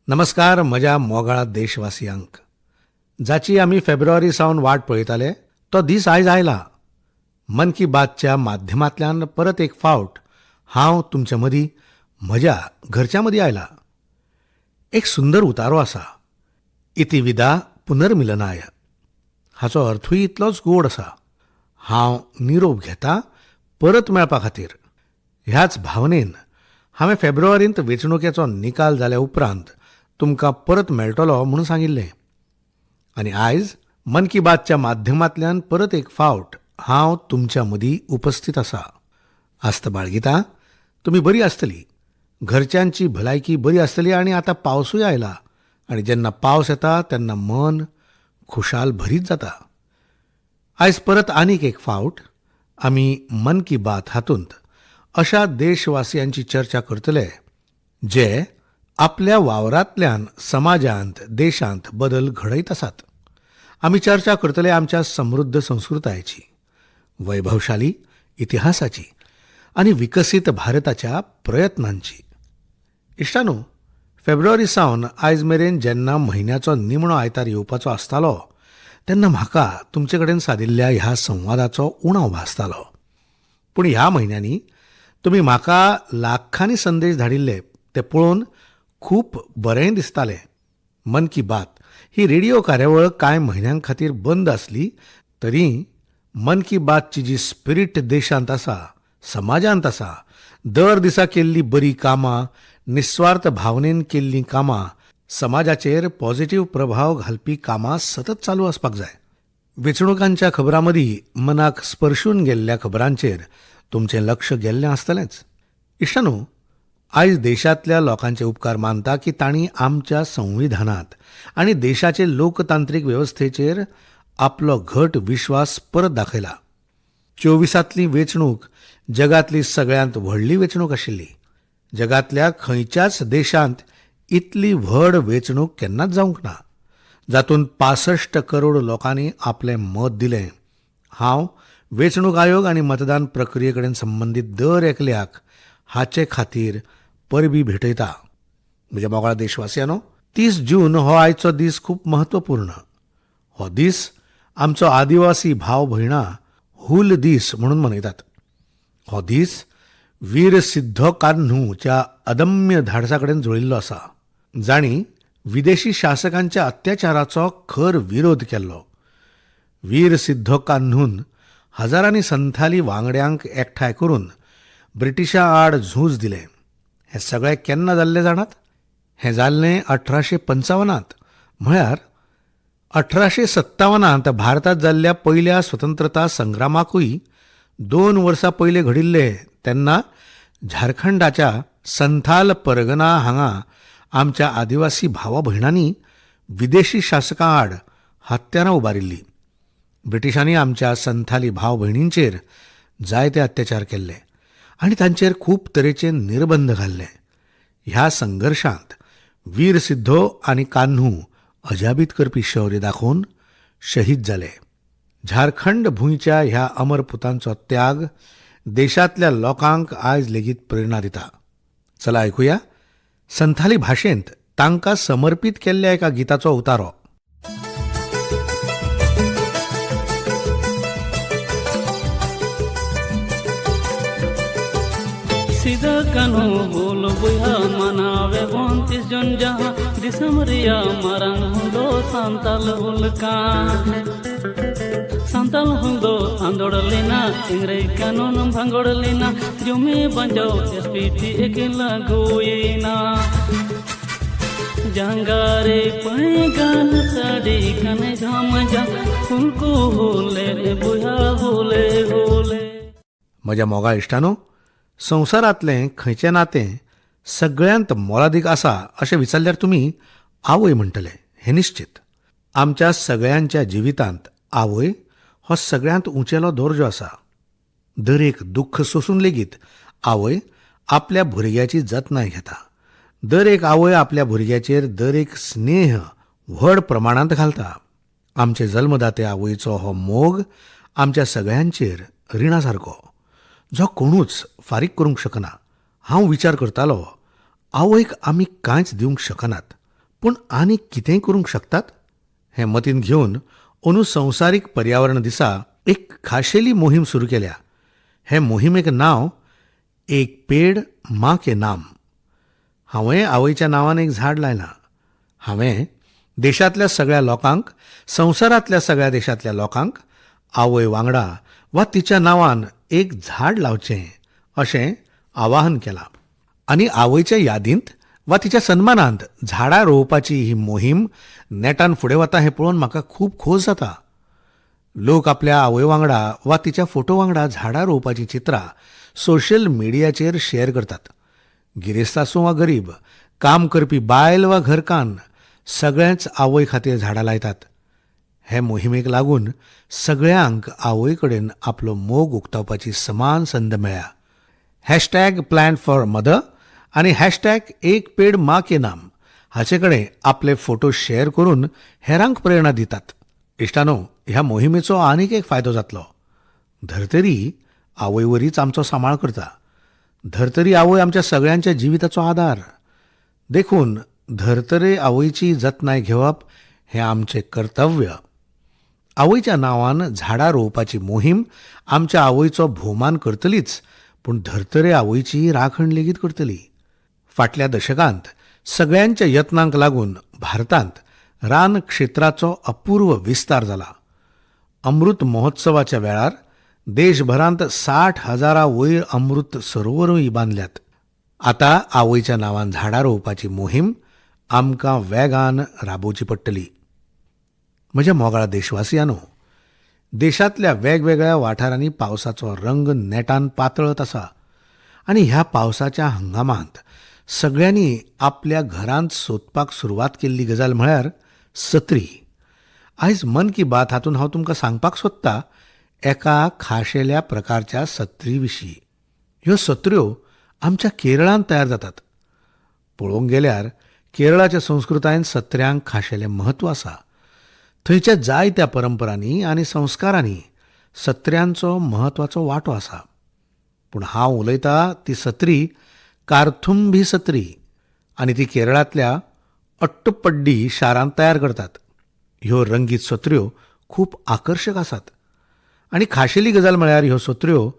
नमस्कार म्हज्या मोगाळ देशवासियांक. जाची आमी फेब्रुवारी सावन वाट पळयताले तो दीस आयज आयला. मन की बातच्या माध्यमांतल्यान परत एक फावट हांव तुमचे मदीं, म्हज्या घरच्यां मदीं आयला. एक सुंदर उतारो आसा, इति विदा पुनर्मिलनाय. हाचो अर्थूय इतलोच गोड आसा. हांव निरोप घेता परत मेळपा खातीर. ह्याच भावनेन हांवें फेब्रुवारींत वेंचणुकेचो निकाल जाल्या उपरांत तुमकां परत मेळटलो म्हणून सांगिल्लें. आनी आयज मन की बातच्या माध्यमांतल्यान परत एक फावट हांव तुमच्या मदीं उपस्थित आसा. आस्त बाळगिता तुमी बरी आसतली, घरच्यांची भलायकी बरी आसतली. आनी आतां पावसूय आयला आनी जेन्ना पावस येता तेन्ना मन खुशाल भरीत जाता. आयज परत आनीक एक फावट आमी मन की बात हातूंत अशा देशवासियांची चर्चा करतले जे आपल्या वावरांतल्यान समाजांत, देशांत बदल घडयत आसात. आमी चर्चा करतले आमच्या समृद्ध संस्कृतायेची, वैभवशाली इतिहासाची आनी विकसीत भारताच्या प्रयत्नांची. इश्टानो, फेब्रुवारी सावन आयज मेरेन जेन्ना म्हयन्याचो निमणो आयतार येवपाचो आसतालो तेन्ना म्हाका तुमचे कडेन सादिल्ल्या ह्या संवादाचो उणाव भासतालो. पूण ह्या म्हयन्यांनी तुमी म्हाका लाखांनी संदेश धाडिल्ले ते पळोवन खूब बरेंय दिसतालें. मन की बात ही रेडिओ कार्यावळ कांय म्हयन्यां खातीर बंद आसली तरी मन की बातची जी स्पिरीट देशांत आसा, समाजांत आसा, दर दिसा केल्ली बरी कामां, निस्वार्थ भावनेन केल्लीं कामां, समाजाचेर पॉझिटिव्ह प्रभाव घालपी कामां सतत चालू आसपाक जाय. वेंचणुकांच्या खबरां मदीं मनाक स्पर्शून गेल्ल्या खबरांचेर तुमचें लक्ष गेल्लें आसतलेंच. इश्टानो, आयज देशांतल्या लोकांचे उपकार मानता की तांणी आमच्या संविधानांत आनी देशाचे लोकतांत्रीक वेवस्थेचेर आपलो घट विश्वास परत दाखयला. 24तांतली वेंचणूक जगांतली सगळ्यांत व्हडली वेंचणूक आशिल्ली. जगांतल्या खंयच्याच देशांत इतली व्हड वेंचणूक केन्नाच जावंक ना, जातूंत 65 करोड लोकांनी आपलें मत दिलें. हांव वेंचणूक आयोग आनी मतदान प्रक्रिये कडेन संबंदीत दर एकल्याक हाचे खातीर परबी भेटयता. म्हज्या मोगाळ देशवासियांनो, 30 जून हो आयचो दीस खूब म्हत्वपूर्ण. हो दीस आमचो आदिवासी भाव भयणां हूल दीस म्हणून मनयतात. हो दीस वीर सिद्धो कान्हूच्या अदम्य धाडसा कडेन जुळिल्लो आसा, जांणी विदेशी शासकांच्या अत्याचाराचो खर विरोध केल्लो. वीर सिद्धो कान्हून हजारांनी संथाली वांगड्यांक एकठांय करून ब्रिटिशां आड झूज दिलें. हें सगळें केन्ना जाल्लें जाणात? हें जाल्लें 1855त, म्हळ्यार 1857त भारतांत जाल्ल्या पयल्या स्वतंत्रता संग्रामाकूय 2 वर्सां पयलीं घडिल्लें. तेन्ना झारखंडाच्या संथाल परगना हांगा आमच्या आदिवासी भावा भयणांनी विदेशी शासकां आड हत्यारां उबारिल्लीं. ब्रिटिशांनी आमच्या संथाली भाव भयणींचेर जायते अत्याचार केल्ले आनी तांचेर खूब तरेचे निर्बंध घाल्ले. ह्या संघर्शांत वीर सिद्धो आनी कान्हू अजाबीत करपी शौर्य दाखोवन शहीद जाले. झारखंड भूंयच्या ह्या अमर पुतांचो त्याग देशांतल्या लोकांक आयज लेगीत प्रेरणा दिता. चला आयकुया संथाली भाशेंत तांकां समर्पीत केल्ल्या एका गिताचो उतारो. सिदा कान्हू हुल बयहा मनावे बन 30 जून जहां दिसम रिया मारांग हुल दो संताल हुल कान। संताल हुल दो आंदोड़ लेना, इंग्रेज कानून भांगोड़ लेना, जुमी बंचाओ एसपीटी एक लागुईना। जंगारे पैगान साड़ी कने झाम जा हुलको होले बुया होले होले. म्हज्या मोगा इश्टानो, संवसारांतलें खंयचें नातें सगळ्यांत मोलादीक आसा अशें विचारल्यार तुमी आवय म्हणटले हें निश्चित. आमच्या सगळ्यांच्या जिवितांत आवय हो सगळ्यांत उंचेलो दर्जो आसा. दरेक दुख्ख सोसून लेगीत आवय आपल्या भुरग्याची जतनाय घेता. दर एक आवय आपल्या भुरग्याचेर दर एक स्नेह व्हड प्रमाणांत घालता. आमचे जल्मदाते आवयचो हो मोग आमच्या सगळ्यांचेर रिणा सारको, जो कोणूच फारीक करूंक शकना. हांव विचार करतालो, आवयक आमी कांयच दिवंक शकनात. पूण आनीक कितेंय करूंक शकतात हें मतींत घेवन अंदूं संवसारीक पर्यावरण दिसा एक खाशेली मोहीम सुरू केल्या. हे मोहिमेक नांव एक पेड माँ के नाम. हांवें आवयच्या नांवान एक झाड लायलां. हांवें देशांतल्या सगळ्या लोकांक, संवसारांतल्या सगळ्या देशांतल्या लोकांक आवय वांगडा वा तिच्या नांवान एक झाड लावचें अशें आवाहन केलां. आनी आवयच्या यादींत वा तिच्या सन्मानांत झाडां रोवपाची ही मोहीम नेटान फुडें वता हें पळोवन म्हाका खूब खोस जाता. लोक आपल्या आवय वांगडा वा तिच्या फोटो वांगडा झाडां रोवपाचीं चित्रां सोशल मिडियाचेर शेअर करतात. गिरेस्त आसूं वा गरीब, काम करपी बायल वा घरकान्न, सगळेच आवय खातीर झाडां लायतात. हे मोहिमेक लागून सगळ्यांक आवय कडेन आपलो मोग उक्तावपाची समान संद मेळ्ळ्या. हॅशटॅग प्लांट फॉर मदर आनी हॅशटॅग एक पेड माँ के नाम हाचे कडेन आपले फोटो शेअर करून हेरांक प्रेरणा दितात. इश्टानो, ह्या मोहिमेचो आनीक एक फायदो जातलो. धर्तरी आवयवरीच आमचो सांबाळ करता. धर्तरी आवय आमच्या सगळ्यांच्या जिविताचो आदार. देखून धर्तरे आवयची जतनाय घेवप हें आमचें कर्तव्य. आवयच्या नांवान झाडां रोवपाची मोहीम आमच्या आवयचो भोवमान करतलीच, पूण धर्तरे आवयची राखण लेगीत करतली. फाटल्या दशकांत सगळ्यांच्या यत्नांक लागून भारतांत रान क्षेत्राचो अपूर्व विस्तार जाला. अमृत महोत्सवाच्या वेळार देशभरांत 60,000 वयर अमृत सरोवरूय बांदल्यात. आतां आवयच्या नांवान झाडां रोवपाची मोहीम आमकां वेगान राबोवची पडटली. म्हज्या मोगाळ देशवासियांनो, देशांतल्या वेगवेगळ्या वाठारांनी पावसाचो रंग नेटान पातळत आसा आनी ह्या पावसाच्या हंगामांत सगळ्यांनी आपल्या घरांत सोदपाक सुरवात केल्ली गजाल म्हळ्यार सत्री. आयज मन की बात हातूंत हांव तुमकां सांगपाक सोदता एका खाशेल्या प्रकारच्या सत्री विशीं. ह्यो सत्र्यो आमच्या केरळांत तयार जातात. पळोवंक गेल्यार केरळाच्या संस्कृतायेन सत्र्यांक खाशेलें म्हत्व आसा. थंयच्या जायत्या परंपरांनी आनी संस्कारांनी सत्र्यांचो म्हत्वाचो वांटो आसा. पूण हांव उलयता ती सत्री कार्थुंबी सत्री आनी ती केरळांतल्या अट्टपड्डी शारांत तयार करतात. ह्यो रंगीत सत्र्यो खूब आकर्शक आसात आनी खाशेली गजाल म्हळ्यार ह्यो सत्र्यो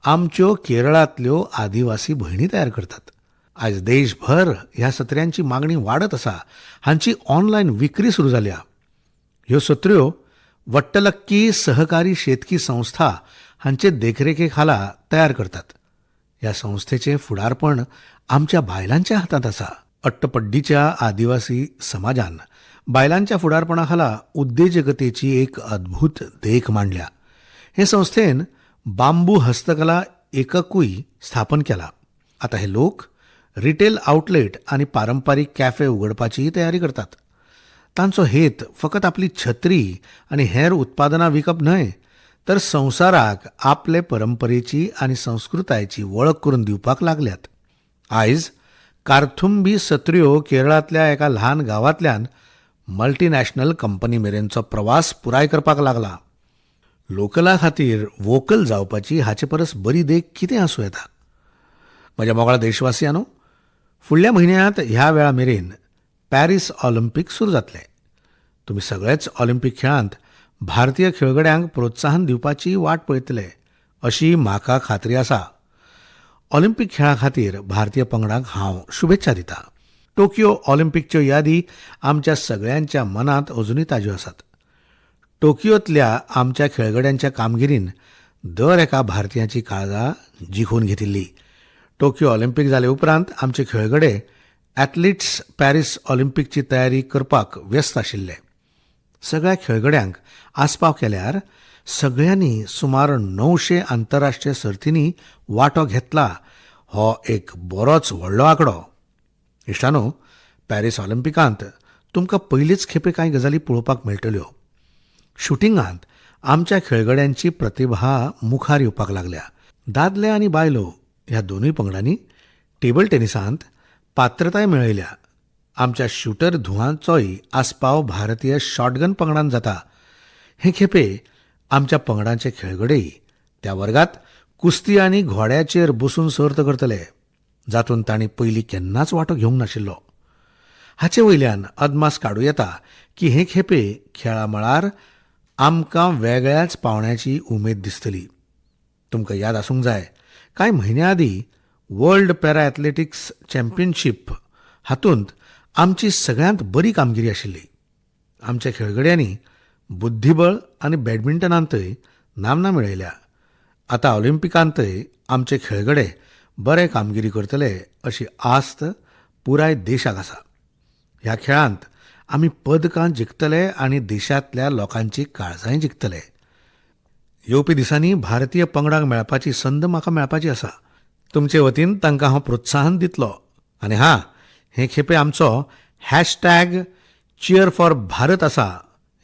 आमच्यो केरळांतल्यो आदिवासी भयणी तयार करतात. आयज देशभर ह्या सत्र्यांची मागणी वाडत आसा. हांची ऑनलायन विक्री सुरू जाल्या. ह्यो सत्र्यो वट्टलक्की सहकारी शेतकी संस्था हांचे देखरेखे खाला तयार करतात. ह्या संस्थेचें फुडारपण आमच्या बायलांच्या हातांत आसा. अट्टपड्डीच्या आदिवासी समाजान बायलांच्या फुडारपणा खाला उद्देजकतेची एक अद्भूत देख मांडल्या. हे संस्थेन बांबू हस्तकला एककूय स्थापन केला. आतां हे लोक रिटेल आउटलेट आनी पारंपारीक कॅफे उगडपाचीय तयारी करतात. तांचो हेत फकत आपली छत्री आनी हेर उत्पादनां विकप न्हय, तर संवसाराक आपले परंपरेची आनी संस्कृतायेची वळख करून दिवपाक लागल्यात. आयज कार्थुंबी सत्र्यो केरळांतल्या एका ल्हान गांवांतल्यान मल्टीनॅशनल कंपनी मेरेनचो प्रवास पुराय करपाक लागला. लोकला खातीर वोकल जावपाची हाचे परस बरी देख कितें आसूं येता? म्हज्या मोगाळ देशवासियांनो, फुडल्या म्हयन्यांत ह्या वेळा मेरेन पॅरीस ऑलिम्पीक सुरू जातलें. तुमी सगळेच ऑलिम्पीक खेळांत भारतीय खेळगड्यांक प्रोत्साहन दिवपाची वाट पळयतले अशी म्हाका खात्री आसा. ऑलिम्पीक खेळां खातीर भारतीय पंगडाक हांव शुभेच्छा दिता. टोकियो ऑलिम्पिकच्यो यादी आमच्या सगळ्यांच्या मनांत अजुनूय ताज्यो आसात. टोकियोंतल्या आमच्या खेळगड्यांच्या कामगिरीन दर एका भारतीयाची काळजां जिखून घेतिल्ली. टोकियो ऑलिम्पीक जाले उपरांत आमचे खेळगडे ॲथलिट्स पॅरीस ऑलिम्पिकची तयारी करपाक व्यस्त आशिल्ले. सगळ्या खेळगड्यांक आस्पाव केल्यार सगळ्यांनी सुमार 900 आंतरराष्ट्रीय सर्तींनी वांटो घेतला. हो एक बरोच व्हडलो आंकडो. इश्टानो, पॅरीस ऑलिम्पिकांत तुमकां पयलीच खेपे कांय गजाली पळोवपाक मेळटल्यो. शुटिंगांत आमच्या खेळगड्यांची प्रतिभा मुखार येवपाक लागल्या. दादले आनी बायलो ह्या दोनूय पंगडांनी टेबल टेनिसांत पात्रताय मेळयल्या. आमच्या शूटर धुवांचोय आस्पाव भारतीय शॉटगन पंगडांत जाता. हे खेपे आमच्या पंगडांचे खेळगडेय त्या वर्गात कुस्ती आनी घोड्याचेर बसून सर्त करतले, जातूंत तांणी पयलीं केन्नाच वांटो घेवंक नाशिल्लो. हाचे वयल्यान अदमास काडूं येता की हे खेपे खेळा मळार आमकां वेगळ्याच पावंड्याची उमेद दिसतली. तुमकां याद आसूंक जाय, कांय म्हयन्यां आदीं वर्ल्ड पॅरा एथलेटिक्स चॅम्पियनशीप हातूंत आमची सगळ्यांत बरी कामगिरी आशिल्ली. आमच्या खेळगड्यांनी बुद्धिबळ आनी बॅडमिंटनांतय नामना मेळयल्या. आतां ऑलिम्पिकांतय आमचे खेळगडे बरे कामगिरी करतले अशी आस्त पुराय देशाक आसा. ह्या खेळांत आमी पदकां जिखतले आनी देशांतल्या लोकांची काळजांय जिखतले. येवपी दिसांनी भारतीय पंगडाक मेळपाची संद म्हाका मेळपाची आसा. तुमचे वतीन तांकां हांव प्रोत्साहन दितलो. आनी हां, हे खेपे आमचो हॅशटॅग चियर फॉर भारत आसा.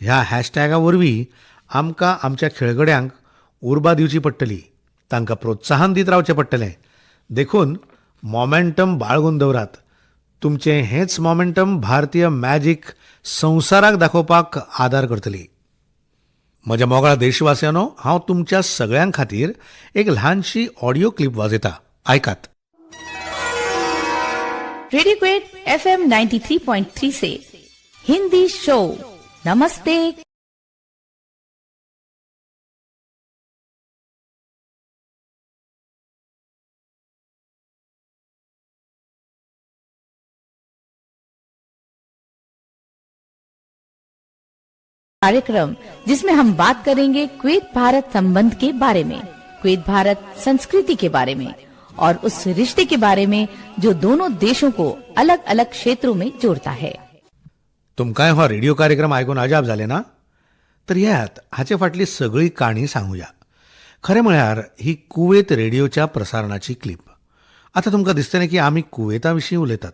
ह्या हॅशटॅगा वरवीं आमकां आमच्या खेळगड्यांक उर्बा दिवची पडटली, तांकां प्रोत्साहन दीत रावचें पडटलें. देखून मोमेंटम बाळगून दवरात. तुमचें हेंच मोमेंटम भारतीय मॅजीक संवसाराक दाखोवपाक आदार करतली. म्हज्या मोगाळ देशवासियांनो, हांव तुमच्या सगळ्यां खातीर एक ल्हानशी ऑडियो क्लिप वाजयता, आयकात. रेडियो कुवैत एफएम 93.3 से हिंदी शो नमस्ते. कार्यक्रम जिसमें हम बात करेंगे कुवैत भारत संबंध के बारे में, कुवैत भारत संस्कृति के बारे में और उस रिश्ते के बारे में जो दोनों देशों को अलग अलग क्षेत्रों में जोड़ता है. तुमकांय हो रेडिओ कार्यक्रम आयकून अजाप जालें ना? तर येयात, हाचे फाटली सगळी काणी सांगुया. खरें म्हळ्यार ही कुवेत रेडिओच्या प्रसारणाची क्लिप. आतां तुमकां दिसतलें की आमी कुवेता विशीं उलयतात,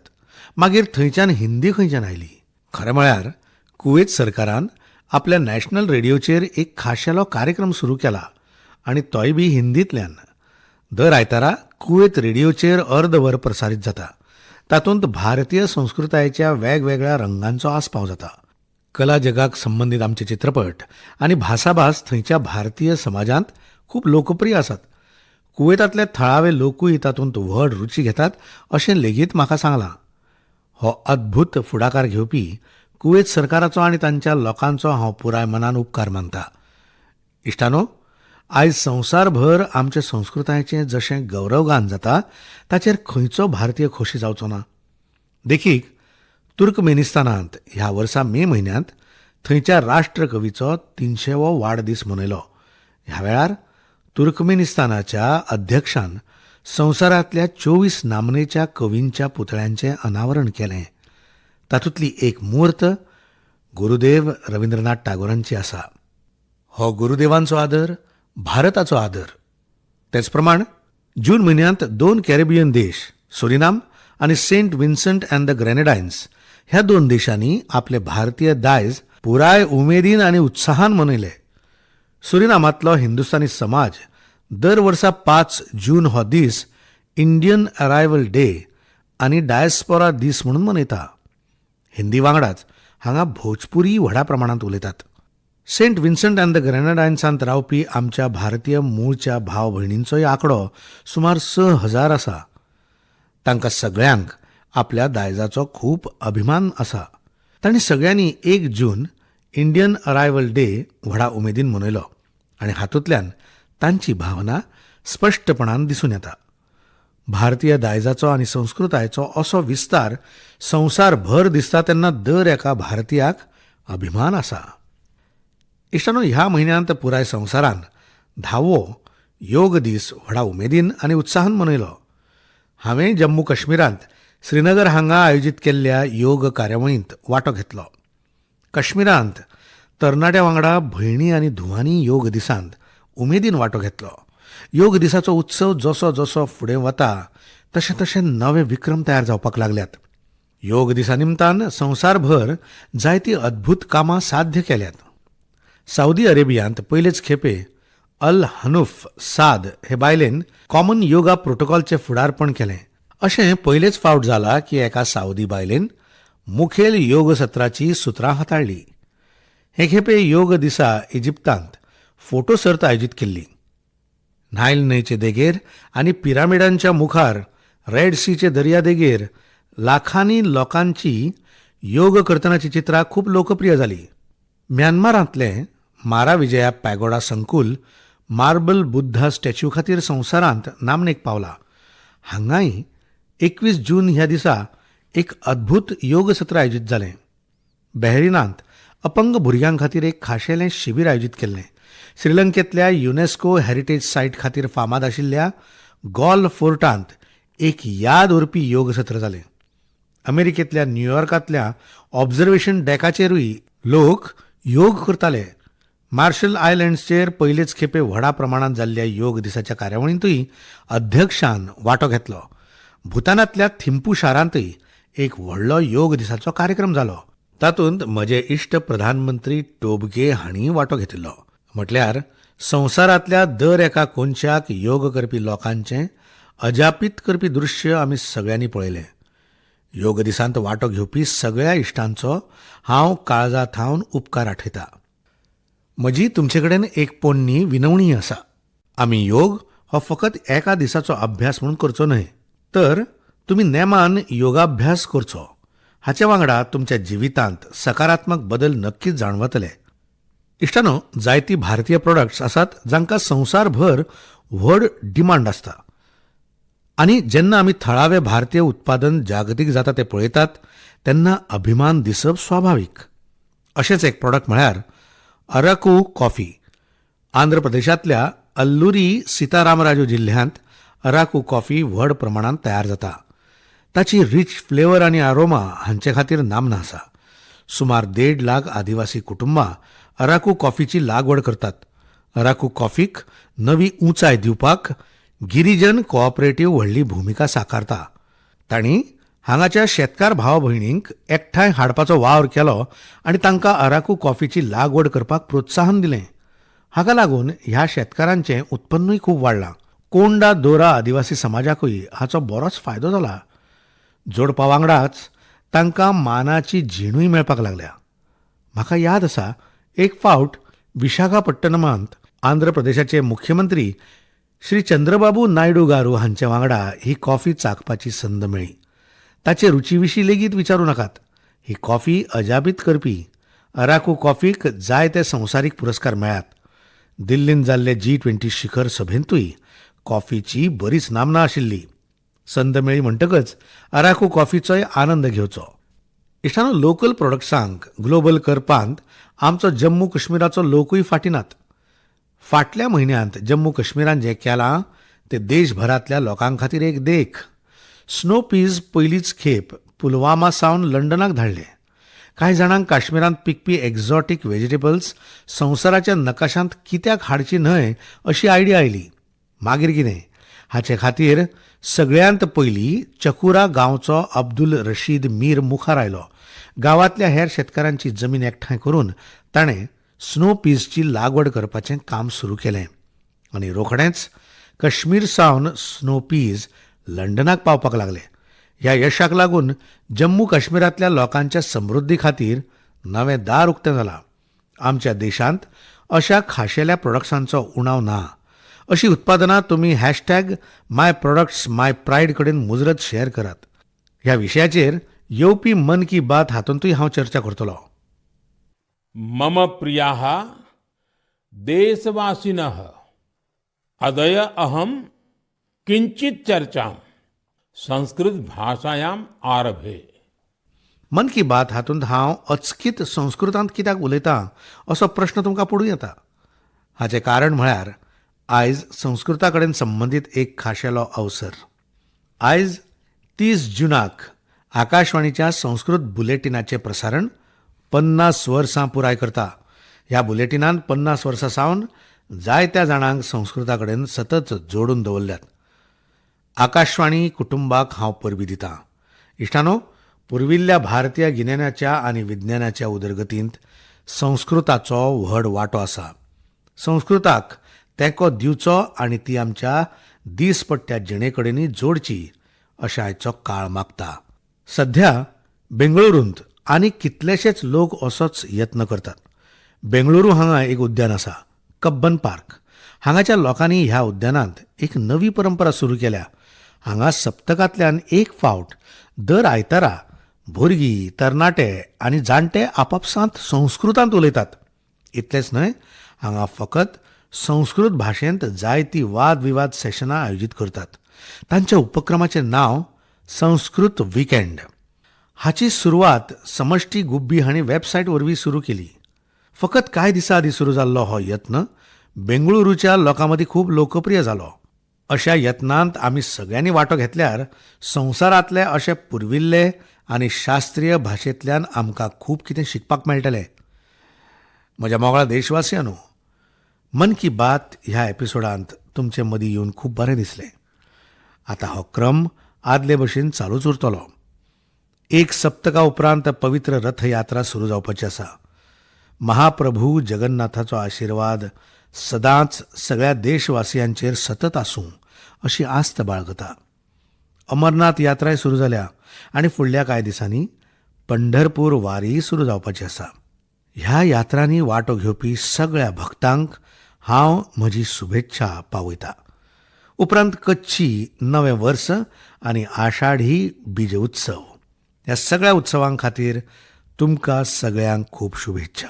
मागीर थंयच्यान हिंदी खंयच्यान आयली? खरें म्हळ्यार कुवेत सरकारान आपल्या नॅशनल रेडिओचेर एक खाशेलो कार्यक्रम सुरू केला आनी तोय बी हिंदींतल्यान. दर आयतारा कुवेत रेडिओचेर अर्द वर प्रसारीत जाता. तातूंत भारतीय संस्कृतायेच्या वेगवेगळ्या रंगांचो आस्पाव जाता. कला जगाक संबंदीत आमचे चित्रपट आनी भासाभास थंयच्या भारतीय समाजांत खूब लोकप्रिय आसात. कुवेतांतले थळावे लोकूय तातूंत व्हड रुची घेतात अशें लेगीत म्हाका सांगलां. हो अद्भूत फुडाकार घेवपी कुवेत सरकाराचो आनी तांच्या लोकांचो हांव पुराय मनान उपकार मानता. इश्टानो, आयज संवसारभर आमचे संस्कृतायेचें जशें गौरवगान जाता ताचेर खंयचो भारतीय खोशी जावचो ना? देखीक, तुर्कमेनिस्तानांत ह्या वर्सा मे म्हयन्यांत थंयच्या राष्ट्रकवीचो 300वो वाडदीस मनयलो. ह्या वेळार तुर्कमेनिस्तानाच्या अध्यक्षान संवसारांतल्या 24 नामनेच्या कवींच्या पुतळ्यांचें अनावरण केलें. तातूंतली एक मूर्त गुरुदेव रविंद्रनाथ टागोरांची आसा. हो गुरुदेवांचो आदर, भारताचो आदर. तेच प्रमाण जून म्हयन्यांत दोन कॅरेबियन देश सुरिनाम आनी Saint Vincent and the Grenadines ह्या दोन देशांनी आपले भारतीय दायज पुराय उमेदीन आनी उत्साहान मनयले. सुरिनामांतलो हिंदुस्तानी समाज दर वर्सा 5 जून हो दीस इंडियन अरायवल डे आनी डायस्पोरा दीस म्हणून मनयता. हिंदी वांगडाच हांगा भोजपुरी व्हडा प्रमाणांत उलयतात. सेंट विन्संट अँड the ग्रेनाडायन्सांत रावपी आमच्या भारतीय मूळच्या भाव भयणींचोय आंकडो सुमार 6000 आसा. तांकां सगळ्यांक आपल्या दायजाचो खूब अभिमान आसा. तांणी सगळ्यांनी 1 जून इंडियन अरायवल डे व्हडा उमेदीन मनयलो आनी हातूंतल्यान तांची भावना स्पश्टपणान दिसून येता. भारतीय दायजाचो आनी संस्कृतायेचो असो विस्तार संवसारभर दिसता तेन्ना दर एका भारतीयाक अभिमान आसा. इश्टानो, ह्या म्हयन्यांत पुराय संवसारान 10वो योग दीस व्हडा उमेदीन आनी उत्साहान मनयलो. हांवें जम्मू काश्मीरांत श्रीनगर हांगा आयोजीत केल्ल्या योग कार्यावळींत वांटो घेतलो. काश्मीरांत तरणाट्या वांगडा भयणी आनी धुवांनी योग दिसांत उमेदीन वांटो घेतलो. योग दिसाचो उत्सव जसो जसो फुडें वता तशें तशें नवे विक्रम तयार जावपाक लागल्यात. योग दिसा निमतान संवसारभर जायतीं अद्भूत कामां साध्य केल्यात. सावदी अरेबियांत पयलेच खेपे अल हनुफ साद हे बायलेन कॉमन योगा प्रोटोकॉलचें फुडारपण केलें. अशें पयलेच फावट जाला की एका सावदी बायलेन मुखेल योग सत्राची सुत्रां हाताळ्ळी. हे खेपे योग दिसा इजिप्तांत फोटो सर्त आयोजीत केल्ली. नायल न्हंयचे देगेर आनी पिरामिडांच्या मुखार रेड सीचे दर्या देगेर लाखांनी लोकांची योग करतनाची चित्रां खूब लोकप्रिय जाली. म्यानमारांतलें माराविजया पॅगोडा संकुल मार्बल बुद्धा स्टॅच्यू खातीर संवसारांत नामनेक पावला. हांगाय 21 जून ह्या दिसा एक अद्भुत योग सत्र आयोजीत जालें. बहरीनांत अपंग भुरग्यां खातीर एक खाशेलें शिबीर आयोजीत केल्लें. श्रीलंकेंतल्या युनेस्को हेरिटेज सायट खातीर फामाद आशिल्ल्या गॉल फोर्टांत एक याद उरपी योग सत्र जालें. अमेरिकेंतल्या न्यूयॉर्कांतल्या ऑब्झर्वेशन डॅकाचेरूय लोक योग करताले. मार्शल आयलंड्सचेर पयलेच खेपे व्हडा प्रमाणांत जाल्ल्या योग दिसाच्या कार्यावळींतूय अध्यक्षान वांटो घेतलो. भूतानांतल्या थिम्पू शारांतूय एक व्हडलो योग दिसाचो कार्यक्रम जालो. तातूंत म्हजे इश्ट प्रधानमंत्री टोबगे हांणी वांटो घेतिल्लो. म्हटल्यार संवसारांतल्या दर एका कोनशाक योग करपी लोकांचें अजापीत करपी दृश्य आमी सगळ्यांनी पळयलें. योग दिसांत वांटो घेवपी सगळ्या इश्टांचो हांव काळजा थावन उपकार आठयता. म्हजी तुमचे कडेन एक पोन्नी विनवणी आसा. आमी योग हो फकत एका दिसाचो अभ्यास म्हणून करचो न्हय, तर तुमी नेमान योगाभ्यास करचो. हाचे वांगडा तुमच्या जिवितांत सकारात्मक बदल नक्कीच जाणवतले. इश्टानो, जायती भारतीय प्रोडक्ट्स आसात जांकां संवसारभर व्हड डिमांड आसता आनी जेन्ना आमी थळावे भारतीय उत्पादन जागतीक जाता तें पळयतात तेन्ना अभिमान दिसप स्वाभावीक. अशेंच एक प्रोडक्ट म्हळ्यार अराकू कॉफी. आंध्र प्रदेशांतल्या अल्लुरी सीतारामराजू जिल्ल्यांत अराकू कॉफी व्हड प्रमाणांत तयार जाता. ताची रीच फ्लेवर आनी आरोमा हांचे खातीर नामना आसा. सुमार 1.5 लाख आदिवासी कुटुंबां अराकू कॉफीची लागवड करतात. अराकू कॉफीक नवी उंचाय दिवपाक गिरिजन कोऑपरेटिव्ह व्हडली भुमिका साकारता. तांणी हांगाच्या शेतकार भाव भयणींक एकठांय हाडपाचो वावर केलो आनी तांकां अराकू कॉफीची लागवड करपाक प्रोत्साहन दिलें. हाका लागून ह्या शेतकारांचें उत्पन्नूय खूब वाडलां. कोंडा दोरा आदिवासी समाजाकूय हाचो बरोच फायदो जाला. जोडपा वांगडाच तांकां मानाची जिणूय मेळपाक लागल्या. म्हाका याद आसा, एक फावट विशाखापट्टणमांत आंध्र प्रदेशाचे मुख्यमंत्री श्री चंद्रबाबू नायडू गारू हांचे वांगडा ही कॉफी चाखपाची संद मेळ्ळी. ताचे रुची विशीं लेगीत विचारूं नाकात. ही कॉफी अजापीत करपी. अराकू कॉफीक जायते संवसारीक पुरस्कार मेळ्ळ्यात. दिल्लींत जाल्ले G20 शिखर सभेंतूय कॉफीची बरीच नामना आशिल्ली. संद मेळ्ळी म्हणटकच अराकू कॉफीचोय आनंद घेवचो. इश्टानो, लोकल प्रोडक्ट्सांक ग्लोबल करपांत आमचो जम्मू काश्मीराचो लोकूय फाटीं नात. फाटल्या म्हयन्यांत जम्मू काश्मीरान जें केलां तें देशभरांतल्या लोकां खातीर एक देख. स्नो पीज पयलीच खेप पुलवामा सावन लंडनाक धाडले. कांय जाणांक काश्मीरांत पिकपी एक्झॉटीक व्हेजिटेबल्स संवसाराच्या नकाशांत कित्याक हाडची न्हय अशी आयडिया आयली. मागीर कितें, हाचे खातीर सगळ्यांत पयलीं चकुरा गांवचो अब्दुल रशीद मीर मुखार आयलो. गांवांतल्या हेर शेतकारांची जमीन एकठांय करून ताणें स्नो पीजची लागवड करपाचें काम सुरू केलें आनी रोखडेंच काश्मीर सावन स्नो पीज लंडनाक पावपाक लागले. ह्या यशाक लागून जम्मू काश्मीरांतल्या लोकांच्या समृद्धी खातीर नवें दार उक्तें जालां. आमच्या देशांत अशा खाशेल्या प्रोडक्ट्सांचो उणाव ना. अशी उत्पादनां तुमी #MyProductsMyPride कडेन मुजरत शेअर करात. ह्या विशयाचेर येवपी मन की बात हातूंतूय हांव चर्चा करतलो. मम प्रियाः देशवासिनः, अद्य अहं किञ्चित् चर्चां संस्कृत भाषायाम् आरभे. मन की बात हातूंत हांव अचकीत संस्कृतांत कित्याक उलयतां असो प्रश्न तुमकां पडूं येता. हाचें कारण म्हळ्यार आयज संस्कृता कडेन संबंदीत एक खाशेलो अवसर. आयज 30 जुनाक आकाशवाणीच्या संस्कृत बुलेटिनाचें प्रसारण 50 वर्सां पुराय करता. ह्या बुलेटिनान 50 वर्सां सावन जायत्या जाणांक संस्कृता कडेन सतत जोडून दवरल्यात. आकाशवाणी कुटुंबाक हांव परबीं दितां. इश्टानो, पुर्विल्ल्या भारतीय गिन्यानाच्या आनी विज्ञानाच्या उदरगतींत संस्कृताचो व्हड वांटो आसा. संस्कृताक तेंको दिवचो आनी ती आमच्या दीसपट्ट्या जिणे कडेनूय जोडची अशें आयचो काळ मागता. सध्या बेंगळुरूंत आनी कितलेशेच लोक असोच यत्न करतात. बेंगळुरू हांगा एक उद्यान आसा, कब्बन पार्क. हांगाच्या लोकांनी ह्या उद्यानांत एक नवी परंपरा सुरू केल्या. हांगा सप्तकांतल्यान एक फावट दर आयतारा भुरगीं, तरणाटे आनी जाणटे आपापसांत संस्कृतांत उलयतात. इतलेंच न्हय, हांगा फकत संस्कृत भाशेंत जायतीं वादविवाद सेशनां आयोजीत करतात. तांच्या उपक्रमाचें नांव संस्कृत विकेंड. हाची सुरवात समष्टी गुब्बी हांणी वेबसायट वरवीं सुरू केली. फकत कांय दिसां आदीं सुरू जाल्लो हो यत्न बेंगळुरूच्या लोकां मदीं खूब लोकप्रिय जालो. अशा यत्नांत आमी सगळ्यांनी वांटो घेतल्यार संवसारांतले अशे पुर्विल्ले आनी शास्त्रीय भाशेंतल्यान आमकां खूब कितें शिकपाक मेळटलें. म्हज्या मोगाळ देशवासियांनो, मन की बात ह्या एपिसोडांत तुमचे मदीं येवन खूब बरें दिसलें. आतां हो क्रम आदले भशेन चालूच उरतलो. एक सप्तका उपरांत पवित्र रथयात्रा सुरू जावपाची आसा. महाप्रभू जगन्नाथाचो आशिर्वाद सदांच सगळ्या देशवासियांचेर सतत आसूं अशी आस्त बाळगता. अमरनाथ यात्राय सुरू जाल्या आनी फुडल्या कांय दिसांनी पंढरपूर वारीय सुरू जावपाची आसा. ह्या यात्रांनी वांटो घेवपी सगळ्या भक्तांक हांव म्हजी शुभेच्छा पावयता. उपरांत कच्छी नवें वर्स आनी आषाढी बीज उत्सव ह्या सगळ्या उत्सवां खातीर तुमकां सगळ्यांक खूब शुभेच्छा.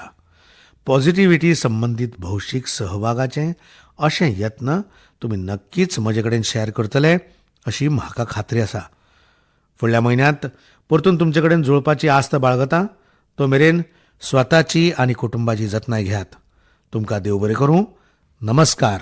पॉझिटिव्हिटी संबंदीत भौशीक सहभागाचे अशे यत्न तुमी नक्कीच म्हजे कडेन शेअर करतले अशी म्हाका खात्री आसा. फुडल्या म्हयन्यांत परतून तुमचे कडेन जुळपाची आस्त बाळगता. तो मेरेन स्वताची आनी कुटुंबाची जतनाय घेयात. तुमकां देव बरें करूं. नमस्कार.